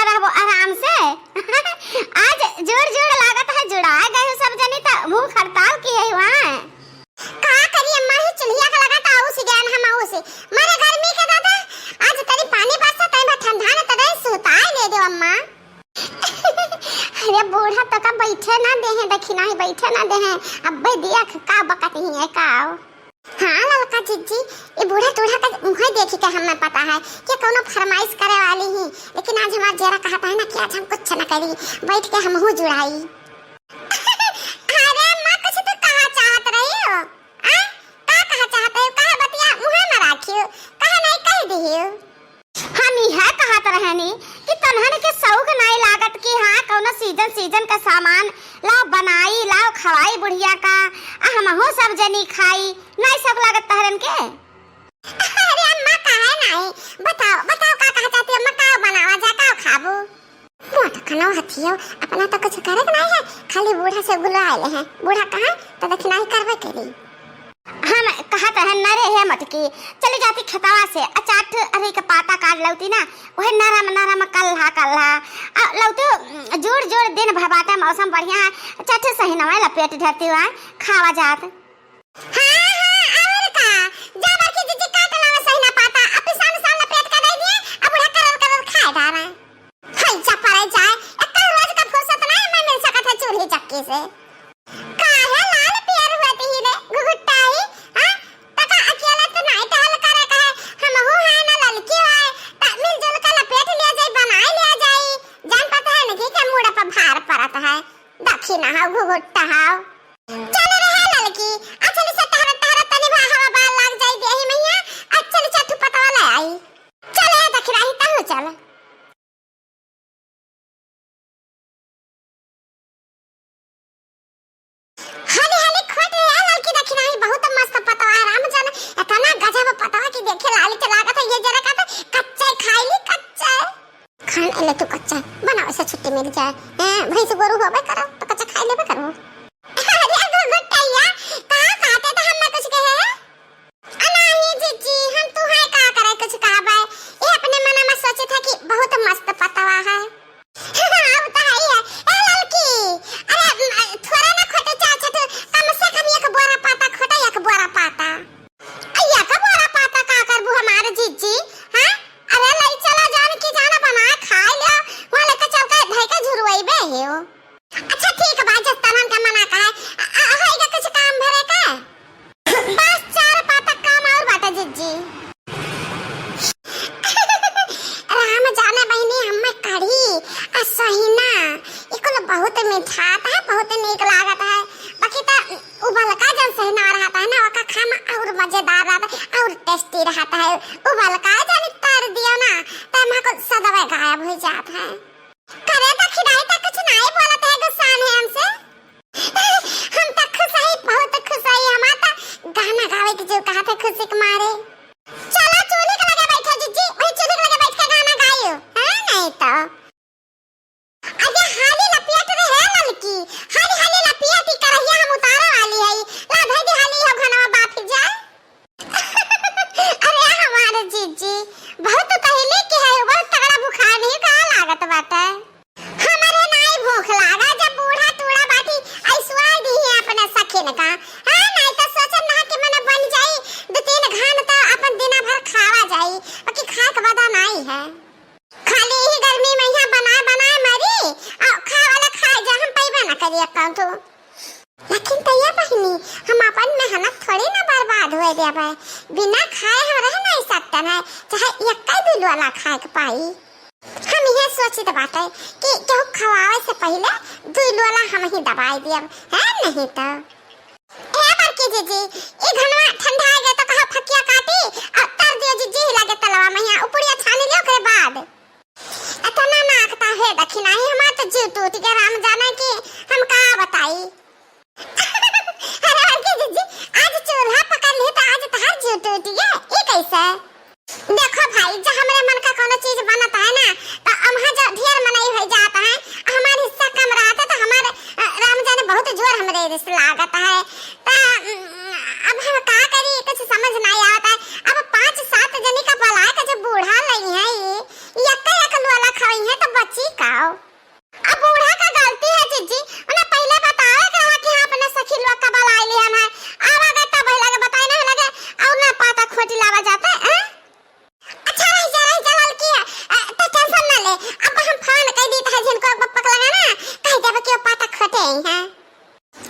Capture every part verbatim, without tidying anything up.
रहबो आराम से। आज जोर जोर लागत है, जुड़ा गए हो सब जनी, त भूख हड़ताल की है वहाँ। का करी अम्मा, ही चुल्हिया का लगा त आउस गया हम आउस। मारे गर्मी के दादा, आज तनी पानी बरसा, तनी भर ठंडा न तनी सुताए दे दो अम्मा। अरे बूढ़ा तो का बैठे ना दे हैं, देखी नाही बैठे ना दे हैं। अब्बे दिया ख-, का बकत ही है का? हाँ ललका जिज्जी, ये बूढ़ा टूढ़ा का मुँह देखी के हमें पता है कि कौनो फरमाइश करे वाली ही, लेकिन आज हमार जेरा कहता है ना कि आज हम कुछ न करी, बैठ के हमहू जुड़ाई। अरे अम्मा, कुछ तो कहा चाहत रही हो, आ? का कहा चाहत रही हो? काहे बतिया मुँह में राखी हो? काहे नहीं कह दी हो? हम यह कहत रहनी कि तन्हन के शौक नाई लागत कि हाँ, कौनो सीजन सीजन का सामान लाओ बनाई, लाओ खवाई बुढ़िया का, आ हमहू सब जनी खाई, नाई शौक लागत तहरन के? अरे अम्मा, काहे नाई? बताओ, बताओ का कहा चाहती हो अम्मा, का बनावा जा, का खाबू? मोट कनो हथियो, अपना तो कुछ करे के नाई है, खाली बूढ़ा से गुलाए ले हैं। बूढ़ा कहाँ तो देखी नाई करबे करी। हम कहत है, नरे हे मटकी, चली जाती खेतवा से, आ चार ठो अरे के पाता काट लौती ना, वही नरम नरम कल्हा कल्हा, आ लौती जोर जोर दिन भर बाटे, मौसम बढ़िया है, चार ठो सहिनवा लपेट धरती हुआ, खावा जात। हाँ, हाँ, और का? जा बड़की जिज्जी काट लावे सहिना पाता, आ पिसान उसान लपेट के दे दिए, आ बूढ़ा करल करल खाए डारा। हई जा परे जाए, एक रोज का फुर्सत ना मैं मिल सकत है चूल्ही चक्की से। काहे लाल पियर होती ही रे, घुघुट्टाई, हाँ? तका अकेला तो नाई टहल करे का है, हमहू है ना ललकी है, त मिलजुल के लपेट लिया जाई, बनाए लिया जाई। जान पता है नहीं कि मूड़ पर भार पड़त है, दखी ना हो, घुघुट्टा हो। चल रे है ललकी, आ चल से टहरत टहरत तनी भा हवा बार लाग जाई देही मैया, आ चल चथु पतवा ले आई। चल ए दखिराही तहु चल। हाली हाली खोट रे आ ललकी दखिराही, बहुत मस्त पतवा है राम जाने, इतना गजब पतवा कि देखे लाली के लागत है ये जरा का तो कच्चा खाई ली कच्चा। खान एले तू कच्चा, बनावे से छुट्टी मिल जाए। हैं, भैंस गोरू होबे करो, तो कच्चा खाई लेबे करो। अरे घुघुट्टैया, का कहते तो हम ना कुछ कहे हैं? अ, नाही जिज्जी, हम तुहे का करे कुछ कहबे। ये अपने मन में सोचे था कि बहुत मस्त पतवा है। अब तो है ही है। ए ललकी, अरे, म, थोड़ा ना खोटे चाचा तो कम से कम एक बोरा पाता खोटे, एक बोरा पाता। अ, एक बोरा पाता का करबू हमारे जिज्जी? हाँ? अरे लई चला जान की जाना बना खाए ले, वहाँ लेके चल के धई के झुरवाई बे हो। अच्छा ठीक बा, जस तनन के मना का है। अ, अ, होइगा कुछ काम भरे का? बस चार पातक काम और बाटे जिज्जी। राम जाने बहिनी, हमें कढ़ी आ सहिना, ई कुल बहुत मिठात है, बहुत नीक लागत है। बाकी त उबलका जन सहिना रहता है ना, ओका खाए में और मजेदार रहता है, और tasty रहता है। उबलका जन तर दियो ना, त हमार कुल सदवे गायब हो जात है। करे तो खिदाई तो कुछ नाई बोलत है, गुस्सान है हमसे। हम तो खुश हई, बहुत खुश हई। हमार तो गाना गावे के जो कहत है खुशी के मारे। चलो चूल्ही के लगे बैठो जिज्जी, वही चूल्ही के लगे बैठ के गाना गाइयो, है नहीं तो। अरे हाली लपियत रे है ललकी, हाली हाली लपियत, ई करहिया हम उतारे वाली हई। ला धई दे हाली, हो घनवा बाफी जाए। अरे हमारे जीजी, बहुत पहले के है, बहुत तगड़ा बुखार नहीं का लागत बाटे। हमारे नाई भूख लागा, जब बूढ़ा टूढ़ा बाटी, ऐसवाई दी है अपने सखिन का। हाँ, नाई तो सोचत ना कि मने बन जाई, दो तीन घान तो अपन दिना भर खावा जाई, बाकी खाए के बदा नाई है। खाली ही गर्मी में यहाँ बनाए बनाए मरी, और खाए वाला खाए जा, हम पैबे ना करी अक्का तू। लेकिन तैया बहिनी, हम अपन मेहनत थोड़ी ना बर्बाद होए देबे। बिना खाए हम रह नहीं सकते हैं, चाहे एक्के दुई लोला खाए के पाई। हम ये सोचित बाटे कि केहू खवावे से पहिले दुई लोला हम ही दबाई देब, है नहीं तो। ए बड़की जीजी, ई घनवा ठंडा आ गया तो कहा फकिया काटी और तर दियो जीजी हिला के तलवा में, यहाँ उपड़िया छानी लियो ओकरे बाद। इतना नाक ता है दखिनाही, हमार तो जीव टूट गया, राम जाने कि हम का बताई। अरे बड़की जीजी, आज चूल्हा पकड़ ली तो आज तहार जीव टूट गया, ये कैसे? देखो भाई, जब हमरे मन का कोनो चीज बनत है ना, तो हमहा जो ढेर मनई हो जात है, हमार हिस्सा कम रहत है, तो हमार, अ, राम जाने बहुत जोर हमरे रिस लागत है। तो, उम, अब हम का करी, कुछ समझ नहीं आवत है। अब पाँच सात जनी का बुलाए के जो बूढ़ा लई है, ये एक एक लोला खवई है, तो बची रोटी लावा जाता है, हैं? अच्छा, रह जा, रह जा, ललकी, अ, तो tension ना ले। अब हम फोन कइ दी, तो जिनको अब पक लगा ना, कह देबे कि वो पाता खोटे ही हैं।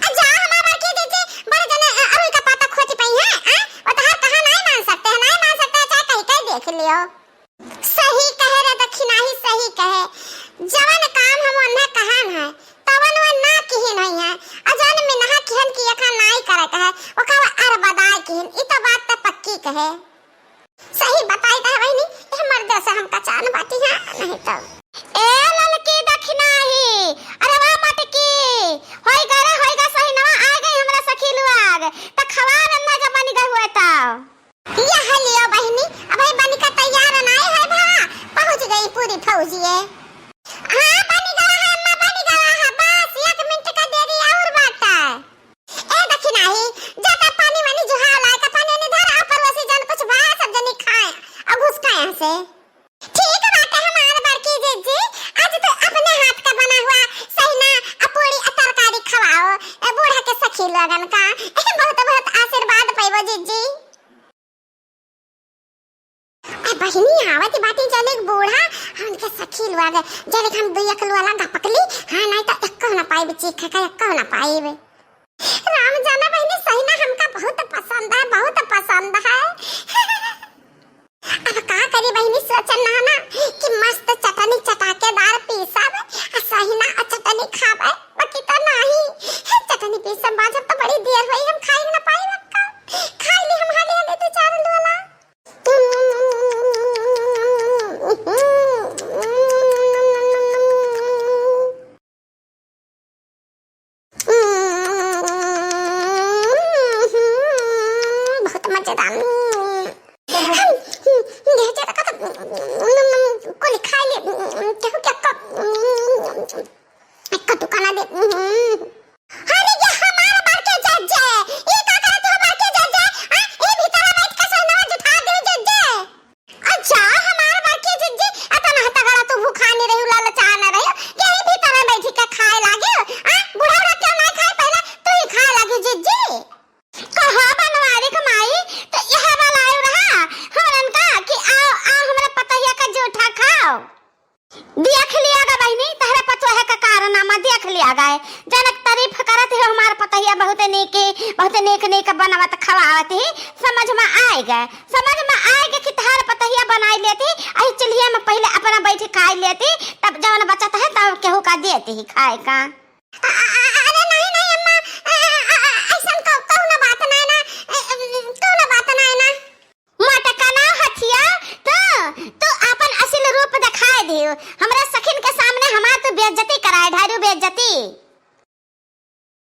अ, जा, हमार बड़की जीजी, बड़े जने, अ, अरुई का पाता खोटी पई हैं, हैं? वो तो हर कहा नहीं मान सकते हैं, नहीं मान सकते हैं, चाहे कहीं कहीं देख लियो। सही कहे रे दखिनाही, सही कहे। जवन काम हम उन्हें कहन है, तवन वे ना किहिन होई हैं। अ जवन मिनहा किहन कि एका नाई करे कहे, ओका वे अरबदाय किहिन। ई तो बात त पक्की कहे। सही बताई त बहिनी, ए मर्दे से हमका चान बाटी है, नहीं तो। ए ललकी दखिनाही, अरे वाह मटकी, होई गा रे, होई गा सही नवा, आ गई हमरा सखी लुआग, त खवा रन्ना जब बनी गहुए त। यह लियो बहिनी, अबही बनिका तैयार नाई है भा, पहुँच गई पूरी फौजिए। हाँ, बनी गवा है अम्मा, बनी गवा है, बस एक मिनट का देरी और बाटा। ए दखिनाही, जाता पानी वानी जुहाव लाए का, पानी वानी धर, आ पड़ोसी जन कुछ बा, सब जनी खाए, अब घुस का यहाँ से। ठीक बाटे हमार बड़की जीजी, आज तो अपने हाथ का बना हुआ सहिना आ पूरी आ तरकारी खवाओ, ए बूढ़ा के सखी लोगन का। बहुत बहुत आशीर्वाद पइबो जीजी। ए बहिनी, आवत बाटी जने एक बूढ़ा, उनके सखी लोग, जने हम दुई एक लोला गपकली, हाँ, नहीं तो एक्को ना पाइब, चीख के एक्को ना पाइब। राम जाना बहिनी, सहिना हमका बहुत पसंद है, बहुत पसंद है। अब का करी बहिनी, सोचन ना ना कि मस्त चटनी चटाकेदार पीसब, आ सहिना आ चटनी खाबे, बाकी तो नाही। हे चटनी पीसब, बाजब तो बड़ी देर होई, हम खाई ना पाई बक्का। खाई ली हम हाले हाले दो चार लोला। बहुत मजेदार। हम, हम, हम, हम, हम, कोली खाई ले, केहू के क-, एक दुकाना दे। अरे ये हमार बड़के जज्जे, ई का करत हो बड़के जज्जे? आ, ई भीतर बैठ के सोनवा जुठा दे जज्जे। अच्छा, हमार बड़के जज्जे, अतना तगड़ा तू भूखा नहीं रही, लालचा न रही, यही भीतर में बैठ के खाए लागे। आ, बूढ़ा बूढ़ा क्यों नहीं खाए, पहले तू ही खाए लागे जज्जे। कहा बनवारी क माई, तो यह वाला आयो रहा, हमरन का कि आओ, आओ हमरा पतहिया का जूठा खाओ। देख लिया गा बहिनी, तहरा पतोह का कारनामा देख लिया गा है। जनक तारीफ करत है, हमार पतहिया बहुत नीक, बहुत नीक नीक बनवत खवावत है। समझ में आए गए, समझ में आए गए कि तहार पतहिया बनाई लेती, अही चूल्हिया में पहले अपना बैठ खाई लेती, तब जवन बचत है तब केहू का देती ही खाए का। अ-, अ-, अ-, अरे नहीं, नहीं अम्मा, अ-, अ-, अ-, अ-, ऐसन कौ-, कौनो बात नहीं ना, अ-, अ-, कौनो बात नहीं ना। मटकना हथिया, तो तू आपन असल रूप दिखाए दियो। हमरा सखिन के सामने हमार तू बेइज्जती कराए, ढारू बेइज्जती।